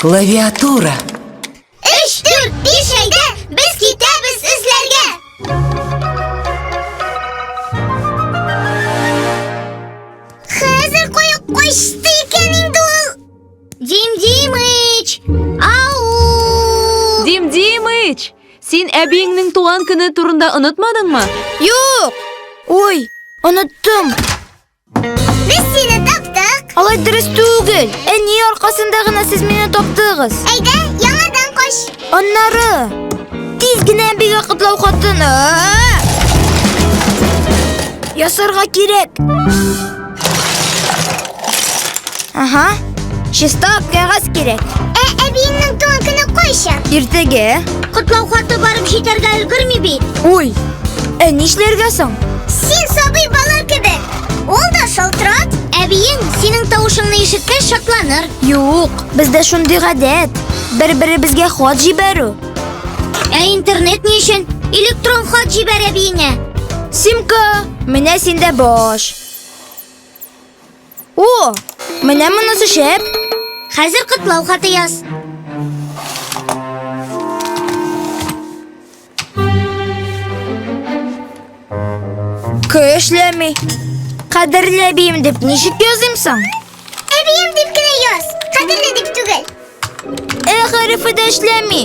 Клавиатура. Өч, дүрт, биш әйдә, без китәбез эзләргә. Хәзер кая качты икән инде ул? Дим Димыч! Ау! Дим Димыч! Син әбиеңнең туган көне турында онытмадыңмы? Юк! Ой, оныттым. Без сине таптык. Алай дөрес түгел. Әни аркасында гына сез мине таптыгыз. Әйдә, яңадан кош. Аннары тиз генә әбигә котлау хатын. Ясарга кирәк. Ага. Чиста кәгазь кирәк. Ә әбиеңнең туган көне кайчан? Иртәгә. Котлау хаты барып җитәргә өлгерми бит. Ой, ә нишләргә соң? Син сабый бала кебек. Ул да шалтырат. Әбиең синең тавышыңны ишеткәч шатланыр. Юк, бездә шундый гадәт. Бер-беребезгә хат җибәрү. Ә интернет ни өчен? Электрон хат җибәр әбиеңә. Симка, менә синдә баш. О, менә монысы шәп. Хәзер котлау хаты яз. Көшләми. Кадерле әбием дип ничек языйм соң? Әбием дип кенә яз. Кадерле дип түгел. Э хәрефе дә эшләми.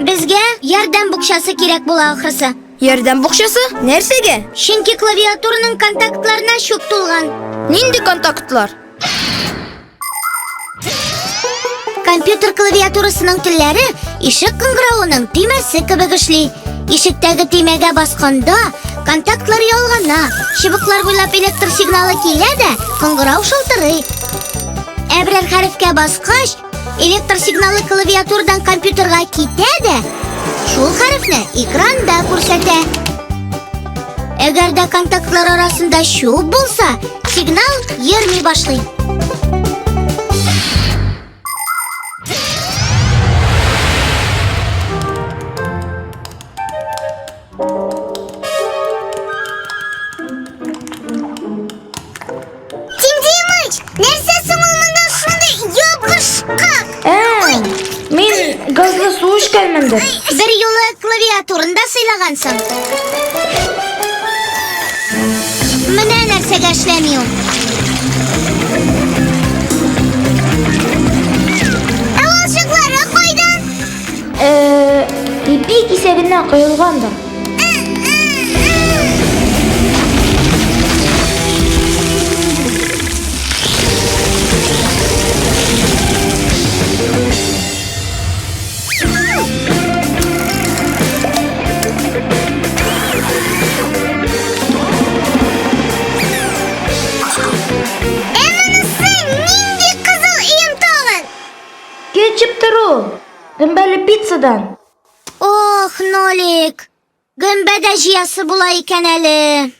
Безгә ярдәм букчасы кирәк була ахрысы. Ярдәм букчасы? Нәрсәгә? Чөнки клавиатураның контактларына чүп тулган. Нинди контактлар? Компьютер клавиатурасының телләре ишек кыңгыравының төймәсе кебек эшли. Ишектәге төймәгә басканда контактлар ялгана, чыбыклар буйлап электр сигналы килә дә, кыңгырау шылтырый. Ә берәр хәрефкә баскач, Электр сигналы клавиатурадан компьютерга китә дә, шул хәрефне экранда күрсәтә. Әгәр дә контактлар арасында чүп булса, сигнал йөрми башлый. Тим Димыч, нәрсә соң ул монда шундый ябышкак? Ә, мин газлы су эчкәнмендер. Бер юлы клавиатурын да сыйлагансың. Менә нәрсәгә эшләми ул. Ә валчыклары кайдан? Э, ипи кисәгеннән коелгандыр. Ә монысы нинди кызыл өем тагын? Кетчуптыр ул. Гөмбәле пиццадан. Ох, Нолик, гөмбә дә җыясы була икән әле.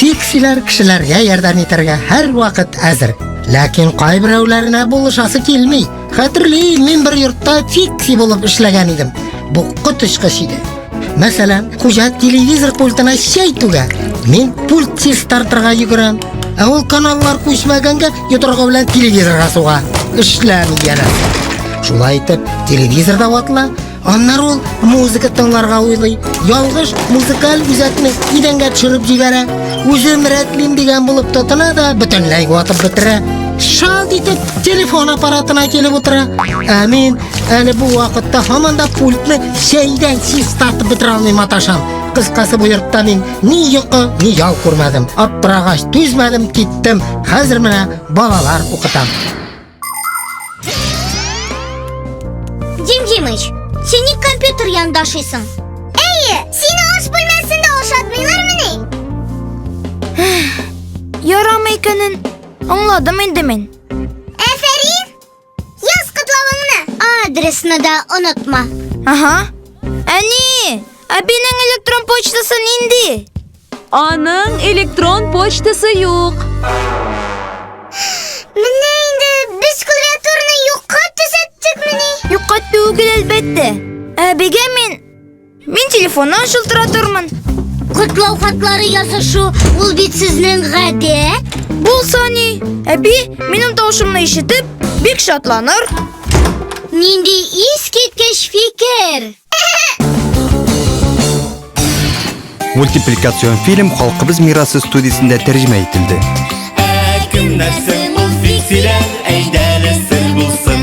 Фиксиләр кешеләргә ярдәм итәргә һәрвакыт әзер. Ләкин кайберәүләренә булышасы килми. Хәтерлим, мин бер йортта фикси булып эшләгән идем. Бу коточкыч иде. Мәсәлән, хуҗа телевизор пультына чәй түгә. Мин пульт чистартырга йөгерәм. Ә ул каналлар күчмәгәнгә йодрыгы белән телевизорга суга. Эшләми янәсе. Шулай итеп, телевизор да ватыла. Аннары ул музыка тыңларга уйлый. Ялгыш музыкаль үзәкне идәнгә төшереп җибәрә. Үзем рәтлим дигән булып тотына да бөтенләй ватып бетерә. Шалт итеп телефон аппаратына килеп утыра. Ә мин Әле бу вакытта һаман да пультны чәйдән чистартып бетерә алмый маташам. Кыскасы бу йортта мин ни йокы, ни ял күрмәдем. Аптырагач түзмәдем, киттем. Хәзер менә балалар укытам. Дим Димыч, син ник компьютер янында ашыйсың? Әйе, сине аш бүлмәсендә ашатмыйлармыни? Ярамый икәнен аңладым инде мин. Афәрин! Яз котлавыңны. Адресны да онытма. Ага. Әни, әбинең электрон почтасы нинди? Аның электрон почтасы юк. Менә инде без клавиатураны юкка төзәттекмени? Юкка түгел, әлбәттә. Әбигә мин Мин телефоннан шылтыратырмын. Котлау хатлары язышу ул бит сезнең гадәт. Булса ни, әби минем тавышымны ишетеп, бик шатланыр. Нинди искиткеч фикер! Мультипликацион фильм Халкыбыз мирасы студиясендә тәрҗемә ителде. Ә кемнәр соң ул фиксиләр? Әйдәле сер булсын.